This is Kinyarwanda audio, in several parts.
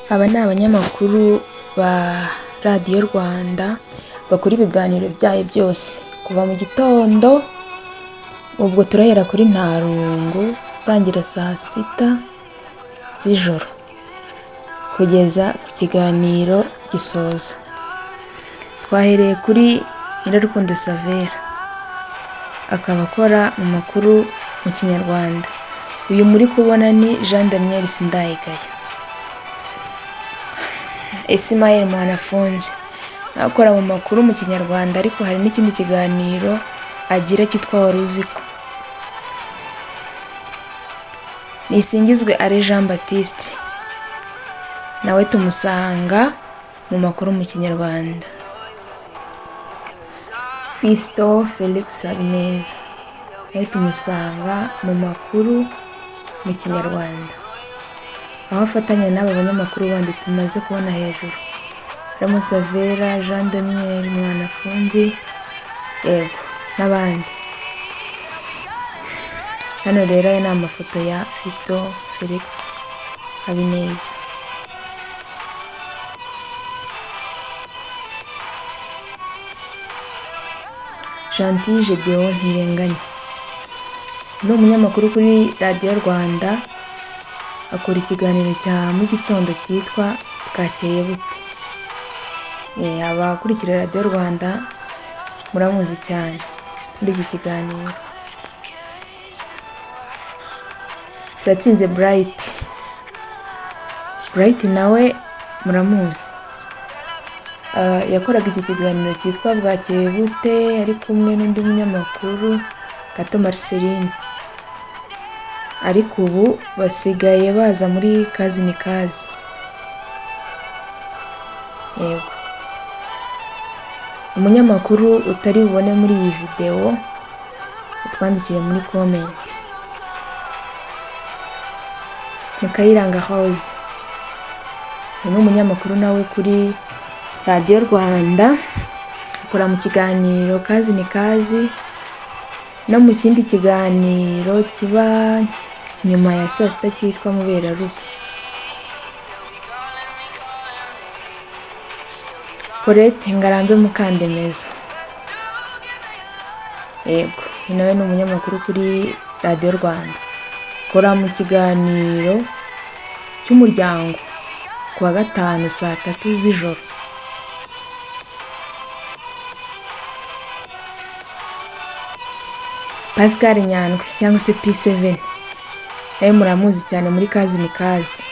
Aba ni abanyamakuru ba Radiyo Rwanda bakora ibiganiro byayo byose kuva mu gitondo, ubwo turahera kuri Ntarungu gutangira saa sita z'ijoro kugeza ku kiganiro gisoza. Twahereye kuri Nyirarukundo Savera, akaba akora mu makuru mu Kinyarwanda. Uyu muri kubona ni Jean Daniel Sindayigaya. Ismael Mwanafunzi nawe akora mu makuru mu Kinyarwanda, ariko hari n'ikindi kiganiro agira cyitwa Wari uziko. Nisingizwe Alain Jean Baptiste nawe tumusanga mu makuru mu Kinyarwanda. Fiston Felix Habineza nawe tumusanga mu makuru mu Kinyarwanda, aho afatanya n'aba banyamakuru bandi tumaze kubona hejuru, harimo Savera, Jean Daniel Mwanafunzi, yego n'abandi. Hano rero aya ni amafoto ya Fiston Felix Habineza. Gentil Gedeon Ntirenganya ni umunyamakuru kuri Radiyo Rwanda, akora ikiganiro cya mu gitondo cyitwa Bwakeye Bute. Abakurikira Radiyo Rwanda muramuzi cyane muri iki kiganiro. Turatsinze Bright, Bright nawe muramuzi. Yakoraga iki kiganiro cyitwa Bwakeye Bute ari kumwe n'undi munyamakuru Gato Marceline, ariko ubu basigaye baza muri Kazi ni Kazi. Yego, umunyamakuru utari bubone muri iyi videwo utwandikire muri comment. Mukayiranga Rose uyu ni umunyamakuru nawe kuri Radiyo Rwanda, akora mu kiganiro Kazi ni Kazi no mu kindi kiganiro kiba nyuma ya saa sita cyitwa Muberarugo. Paulette Ngarambe Mukandemezo, yego uyu nawe ni umunyamakuru kuri Radiyo Rwanda, akora mu kiganiro cy'umuryango ku wa gatanu saa tatu z'ijoro. Pascal Nyandwi cyangwa se P7 nawe muramuzi cyane muri Kazi ni Kazi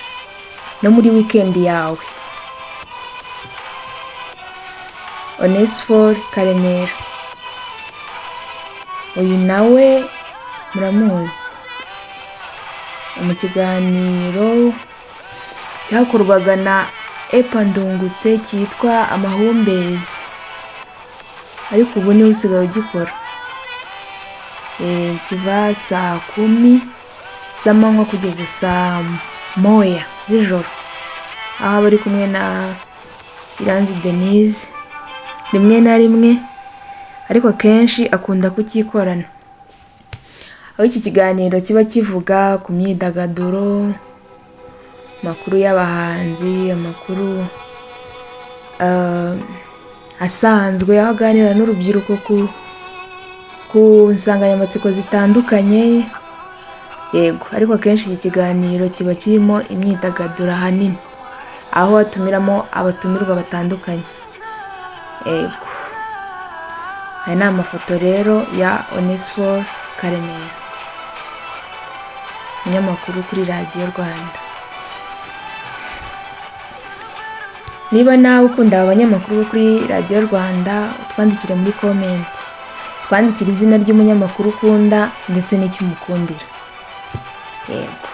no muri Weekend Yawe. Onesphore Karemera uyu nawe muramuzi mu kiganiro cyakorwaga na Epa Ndungutse cyitwa Amahumbezi, ariko ubu niwe usigaye ugikora. Kiva saa kumi z'amanywa kugeza saa moya z'ijoro, aho aba ari kumwe na Iranzi Denise rimwe na rimwe, ariko akenshi akunda kucyikorana. Aho iki kiganiro kiba kivuga ku myidagaduro, amakuru y'abahanzi, amakuru asanzwe, aho aganira n'urubyiruko ku nsanganyamatsiko zitandukanye. Yego, ariko akenshi iki kiganiro kiba kirimo imyidagaduro ahanini, aho batumiramo abatumirwa batandukanye. Yego, aya ni amafoto rero ya Onesphore Karemera, umunyamakuru kuri Radiyo Rwanda. Niba nawe ukunda aba banyamakuru bo kuri Radiyo Rwanda, utwandikire muri comment, twandikire izina ry'umunyamakuru ukunda ndetse n'icyo umukundira. Yego,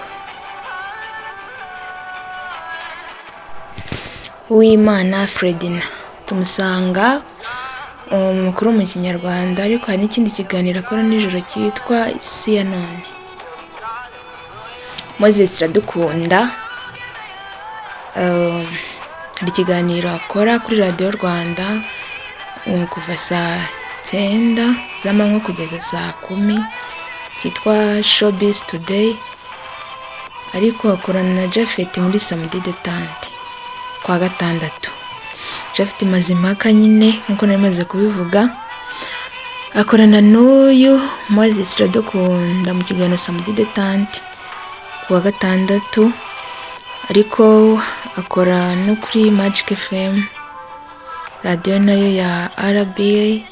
Uwimana Fredina tumusanga mu makuru mu Kinyarwanda, ariko hari n'ikindi kiganiro akora nijoro cyitwa Isi ya None. Moses Iradukunda hari ikiganiro akora kuri Radiyo Rwanda kuva saa cyenda z'amanywa kugeza saa kumi cyitwa Showbiz Today, ariko akorana na Japhet muri Samedi Detente. kwa gatandatu. Japhet Mazimpaka nyine nk'uko nari maze kubivuga, akorana n'uyu Moses Iradukunda mu kiganiro Samedi Detente ku wa gatandatu, ariko akora no kuri Magic FM, radiyo nayo ya RBA.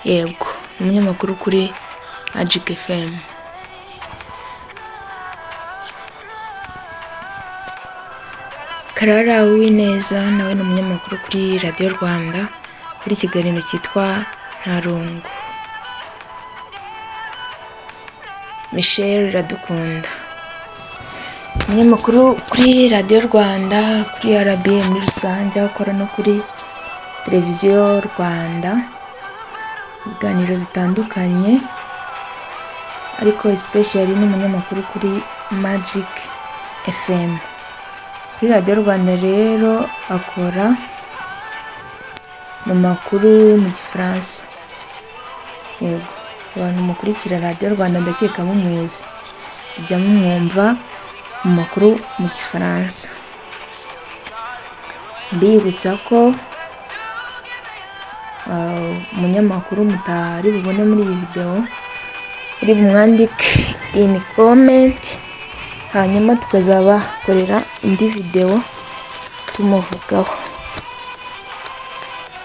Yego, ni umunyamakuru kuri Magic FM. Karara Uwineza nawe ni umunyamakuru kuri Radiyo Rwanda, kuri ikiganiro cyitwa Ntarungu. Michelle Iradukunda, umunyamakuru kuri Radiyo Rwanda, kuri RBA muri rusange, aho akora no kuri Televiziyo Rwanda, ibiganiro bitandukanye, ariko especially ni umunyamakuru kuri Magic FM. Kuri Radiyo Rwanda rero akora mu makuru mu Gifaransa. Yego, abantu mukurikira Radiyo Rwanda ndakeka mumuzi, mujya mumwumva mu makuru mu Gifaransa. Mbibutsa ko umunyamakuru mutari bubone muri iyi videwo, uri bumwandike in comment, hanyuma tukazabakorera indi videwo tumuvugaho.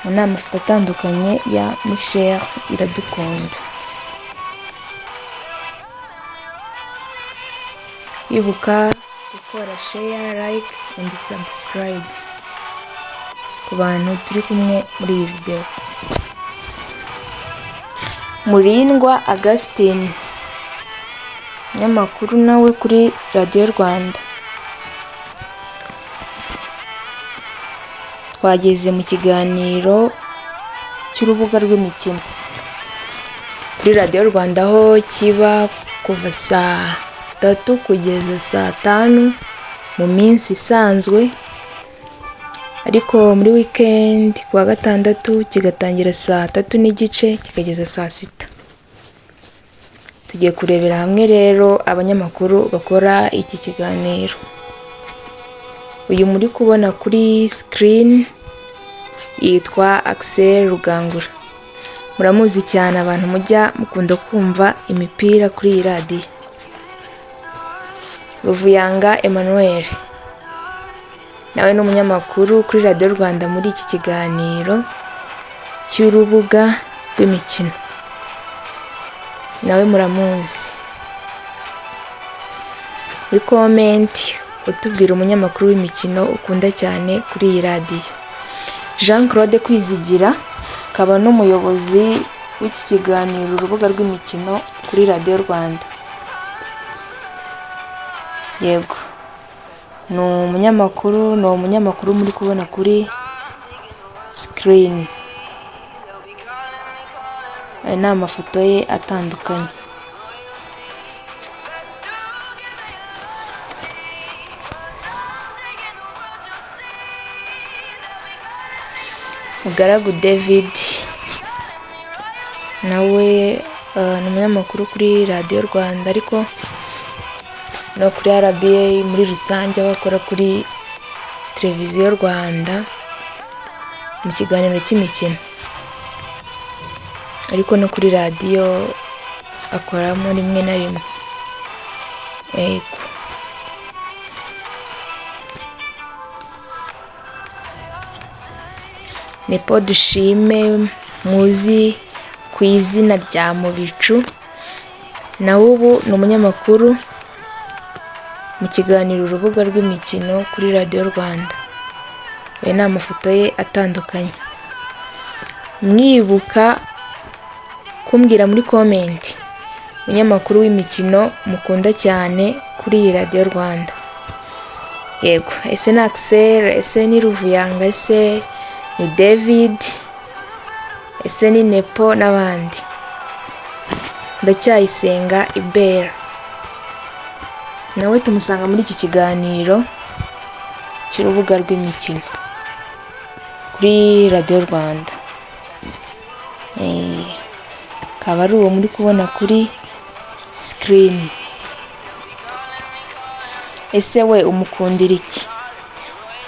Mu nama amafoto atandukanye ya Michelle Iradukunda. Ibuka gukora share, like and subscribe ku bantu turi kumwe muri iyi videwo. Murindwa Augustine, umunyamakuru nawe kuri Radiyo Rwanda. Twageze mu kiganiro cy'urubuga rw'imikino kuri Radiyo Rwanda, aho kiba kuva saa 3 kugeza saa 5 mu minsi isanzwe, ariko muri weekend ku wa gatandatu kigatangira saa 3:30 kikageza saa 6. Tugiye kurebera hamwe rero abanyamakuru bakora iki kiganiro. Uyu muri kubona kuri screen yitwa Axel Rugangura. Muramuzi cyane abantu mujya mukunda kumva imipira kuri iyi radiyo. Ruvuyanga Emmanuel nawe ni umunyamakuru kuri Radiyo Rwanda muri iki kiganiro cy'urubuga rw'imikino, nawe muramuzi. Muri comment utubwira umunyamakuru w'imikino ukunda cyane kuri iyi radiyo. Jean Claude Kwizigira akaba n'umuyobozi w'iki kiganiro urubuga rw'imikino kuri Radiyo Rwanda. Yego, ni umunyamakuru muri kubona kuri screen. Aya ni amafoto ye atandukanye. Mugaragu David nawe ni umunyamakuru kuri Radiyo Rwanda, ariko no kuri RBA muri rusange, aho akora kuri Televiziyo Rwanda mu kiganiro cy'imikino, ariko no kuri radiyo akoramo rimwe na rimwe. Yego, Nepo Dushime muzi ku izina rya Mubicu, nawe ubu ni umunyamakuru mu kiganiro urubuga rw'imikino kuri Radiyo Rwanda. Aya ni amafoto ye atandukanye. Mwibuka kumbwira muri comment umunyamakuru w'imikino mukunda cyane kuri iyi Radiyo Rwanda. Yego, ese ni Axel, ese ni Ruvuyanga, ese ni David, ese ni Nepo n'abandi. Ndacyayisenga Ibera nawe tumusanga muri iki kiganiro cy'urubuga rw'imikino kuri Radiyo Rwanda. Akaba ari uwo muri kubona kuri screen. Ese we umukundira iki?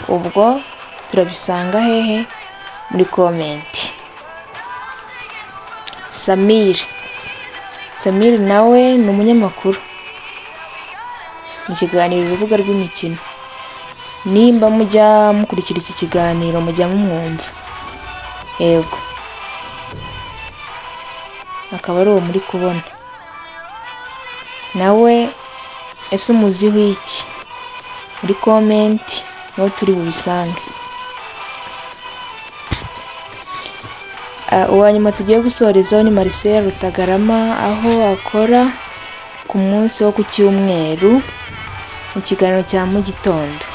Ubwo turabisanga hehe? Muri comment. Samir, Samir nawe ni umunyamakuru mu kiganiro Urubuga rw'Imikino. Nimba mujya mukurikira iki kiganiro, mujya mumwumva. Yego, akaba ari uwo muri kubona. Nawe ese umuziho iki? Muri comment niho turi bubisange. Uwa nyuma tugiye gusorezaho ni Marcel Rutagarama, aho akora ku munsi wo ku cyumweru mu kiganiro cya mu gitondo.